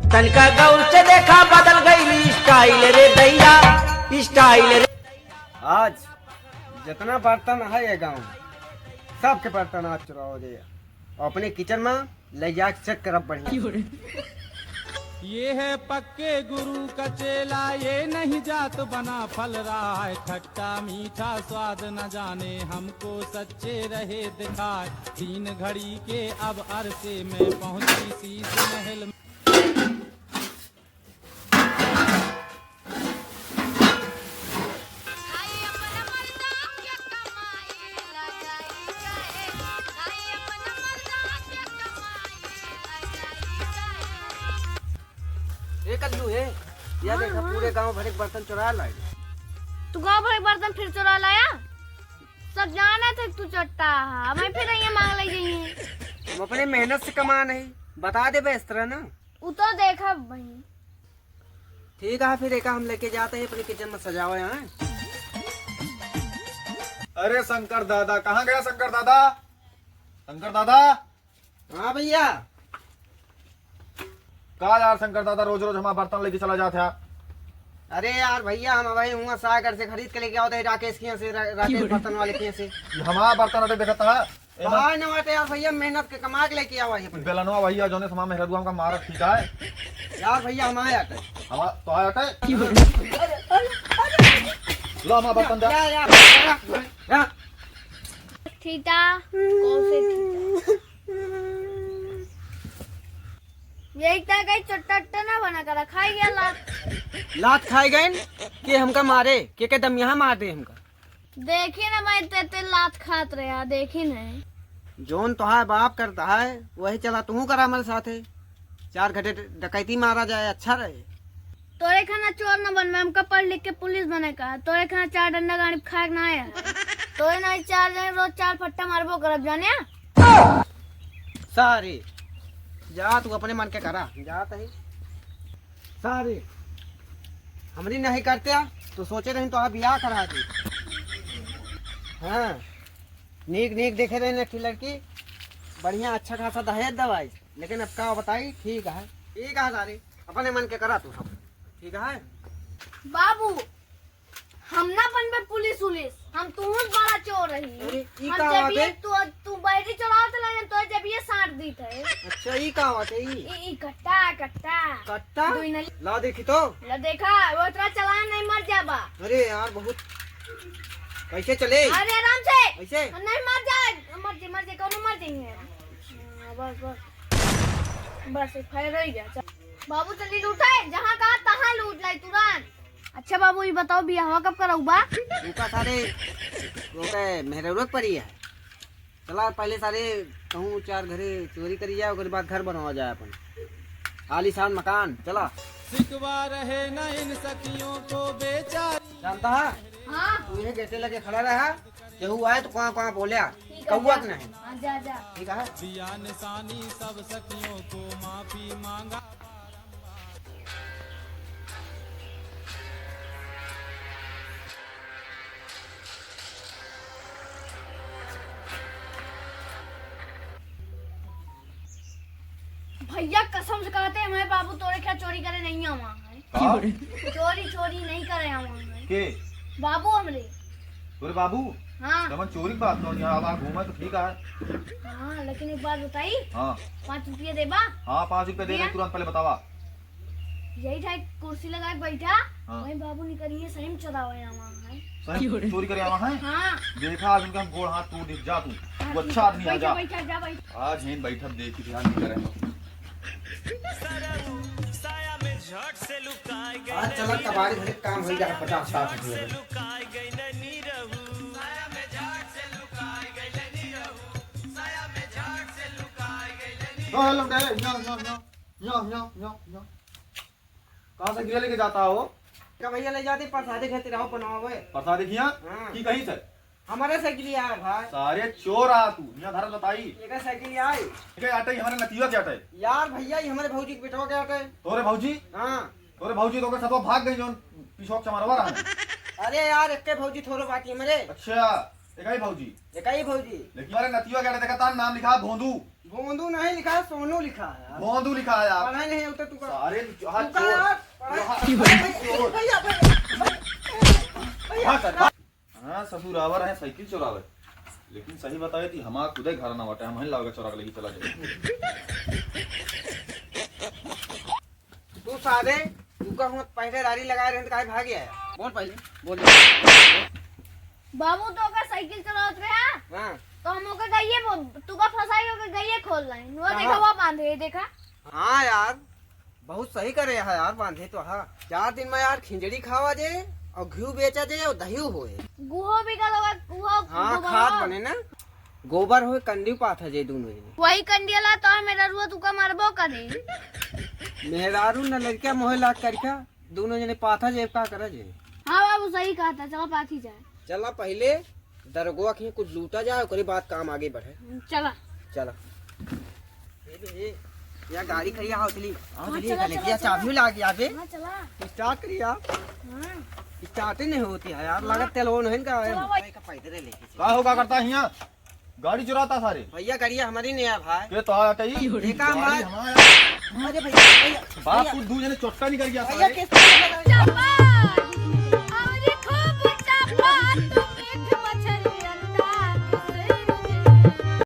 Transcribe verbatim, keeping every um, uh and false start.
तनका गौर से देखा, बदल गई स्टाइल रे दैया, स्टाइल रे। आज जितना बर्तन है ये गाँव में, सबके बर्तन आज चुरावा जाए। अपने किचन में ले जाके चेक करब बढ़िया। ये है पक्के गुरु का चेला, ये नहीं जात बना फल रहा है। खट्टा मीठा स्वाद न जाने, हमको सच्चे रहे दिखाए। तीन घड़ी के अब अरसे में पहुंची शीश महल। ए कल्लू है, या हाँ, देखा, हाँ। पूरे गांव भर के बर्तन चुरा लाए। तू गांव भर के बर्तन फिर चुरा लाया? सब जाना थे तू चट्टा है, हमें फिर ये मांग ले जाइए। हम अपने मेहनत से कमा नहीं, बता दे बे इस तरह ना। उ तो देखा भाई। ठीक है, फिर एका हम लेके जाते हैं अपने किचन में सजावे हैं। अरे शंकर दादा, कहाँ गया शंकर दादा? शंकर दादा। हाँ भैया। का यार शंकर दादा, रोज रोज हमारा बर्तन लेके चला जात है। अरे यार भैया, हम वही हुआ सागर से खरीद के लेके आवत है राकेश के यहाँ से, रा-, राकेश बर्तन वाले के यहाँ से। ये हमारा बर्तन अटे देखत है। एमन बाहर न बाटे यार भैया, मेहनत के कमा के लेके आवा है अपने। बेलनवा भैया, जौने समा मेहररुआ हमका मारत, ठीक है? यार भैया, हम आए आटे। हम तो आए आटे। लो, हमारा बर्तन दे। या, या, या, या। थीटा, कौन से थीटा? यही तो कहीं चट्टा उट्टा ना बना कर रखा है ये लात। लात खाए गए कि हमका मारे, के के दम यहाँ मार दे हमका। देखी ना भाई, ते, ते लात खात रहे, देखी ना। जौन तोहार बाप करता है, वही चला तू करा हमारे साथे। चार घंटे डकैती मारा जाए, अच्छा रहे। तोरे खाना चोर न बनबे, हमका पढ़ लिख के पुलिस बने का। तोरे खाना चार डंडा गाड़ी खाए के ना आया। तोरे ना चार जने रोज चार फट्टा मारबो करब, जाने? सारे, जा तू अपने मन के करा, जा तही। सारे, हमरी नहीं करते, तो सोचे रही तो बियाह करा दी। हाँ, नीक नीक देखे रहे एक लड़की, बढ़िया अच्छा खासा दहेज दवाई, लेकिन अब का बताई, ठीक है, ठीक है सारे, अपने मन के करा तू सब, ठीक है। बाबू, हम ना बनबे पुलिस उलिस, हम तुहूँ बड़ा चोर रही। अरे, ई हम का जब बात ये है? तू, तू बैटरी चलावत रहे, तो जब ये साट दी थे। अच्छा, ई का बात है ई? ई, ई कट्टा, कट्टा। कट्टा? दुई नली। ला देखी तो। ला देखा, वो इतना चलान नहीं मर जाबा। अरे यार, बहुत। कैसे चले? अरे आराम से। कैसे? नहीं मर जाए, मर जाए, मर जाए, कौनो मर जाइए। हाँ, बस, बस। बस, एक फायर रह गया। चल। बाबू चली लूटे, जहाँ कहा तहाँ लूट लाई तुरंत। अच्छा बाबू, ये बताओ, बियाहवा कब करउबा? उनका सारे, वो के मेहररुआ के परी है। चला, पहले सारे कहूँ चार घरे चोरी करी जाए, ओकरे बाद घर बनवा जाए अपन। आलीशान मकान, चला। सिकवा रहे न इन सखियों को बेचारी। जानता है? हाँ। तू यही गेटे लगे खड़ा रहा, केहू आए तो कहाँ कहाँ बोल्या, ठीक है, कौआ जा। के नहीं। हाँ, जा, जा। ठीक है? दिया निशानी सब सखियों को माफी मांगा। भैया कसम से कहते हैं, हमारे बाबू तोरे क्या चोरी करे नहीं आवा है। का? चोरी चोरी नहीं करे आवा है। के? बाबू हमरे। तोरे बाबू? हाँ। तो हम चोरी की बात कौन यहाँ आवा घूमा तो ठीक है। हाँ, लेकिन एक बात बताई। हाँ। पाँच रुपया देबा? हाँ, पाँच रुपया दे दिया? रहे तुरंत, पहले बतावा। यही था, एक कुर्सी लगा के बैठा, हाँ। वहीं बाबू निकलिए, सही में चोरावे आवा है। सही में चोरी करे आवा है? हाँ। देखा, आज उनका हम गोड़ हाथ तोड़ दे, जा तू। हाँ, तू अच्छा आदमी, आ जा। बैठा, बैठा, जा बैठ। आज ही बैठब, देखी ध्यान नहीं करे। आज चला कबाड़ी भरे काम हो जाए, पचास साठ रुपये। हाँ, हेलो, हेलो, हेलो, हेलो। यो, यो, यो, यो। कहाँ साइकिल लेके जाता हो? का भैया ले जाते, प्रसादी खातिर आओ बनावे। प्रसादी खिया? हाँ। की कहीं से? हमारे साइकिल यार भाई। सारे चोर आ तू, यहाँ धरत बताई। ये का साइकिल आई? ये आटे, ये हमारे नतीवा के आटे। यार भैया, ये हमारे भौजी के बेटवा के आटे। तोरे भौजी? हाँ। तोरे भौजी तो के सब भाग गई, जोन पिछोक चमारवा रहा। अरे यार, एक के भौजी थोड़ो बाकी हमारे। अच्छा। देखा ही भौजी। देखा ही भौजी। लेकिन अरे नतिया के देखा था, नाम लिखा है भोंदू। भोंदू नहीं लिखा है, सोनू लिखा है यार। भोंदू लिखा है यार। पढ़ा नहीं होता तू का। सारे हाथ तू का चोर। यार, पढ़ा। हाथ चोर। भैया, भैया, भैया, भैया। हाँ सर। हाँ, ससुर आवर है, साइकिल चोरावे। लेकिन सही बताए थी, हमार खुदे घर ना बाटे, हम ही लावे चोरा के लेके चला जाए। तू साले, तू का हुआ पहले रारी लगाए रहे, तो काहे भाग आया? बोल पहले, बोल। बाबू, तो का साइकिल चलावत रहे, हाँ? हाँ। तो हम ओके गइये बो-, तू का फंसाई ओके गइये खोल लाई। नुआ कहाँ? देखा, वो बांधे, देखा। हाँ यार, बहुत सही करे है यार, बांधे तो हा। चार दिन में यार खिंजड़ी खावा जे, और घिउ बेचा जे, और दही होए। गुहो बिकल होगा, गुहो हाँ, गोबरवा। खाद बने ना, गोबर होए, कंडी पाथा जे दोनों जने। वही कंडिया ला तो मेरा रुआ तुका मारबो करे। मेहरारू न लड़का मोहे लाग करका, दोनों जने पाथा जे का करा जे। हाँ बाबू, सही कहा था, चला पाथी जाए। चला पहले दरगवा के कुछ लूटा जाए, ओकरे बाद काम आगे बढ़े। चला। चला। ए बे, ए, या गाड़ी खड़ी है, उतली। हाँ, उतली, चला, चला, चला। चाबी लाग गया बे। हाँ, चला। स्टार्ट करिया। हाँ। स्टार्ट ही नहीं होती है यार, हाँ। लागत तेल वो नहीं का है। चला भाई। भाई का पैदल लेके चल। का होगा करता हिया? गाड़ी चुराता सारे। भैया, गाड़ी हमारी नहीं है भाई। के तो आया कहीं? देखा हम गाड़ी भाई। हमारा। अरे भैया, भैया, बाप भैया। कुछ दू जने चोट्टा निकल गया भैया, सारे। किस्त पे लगा।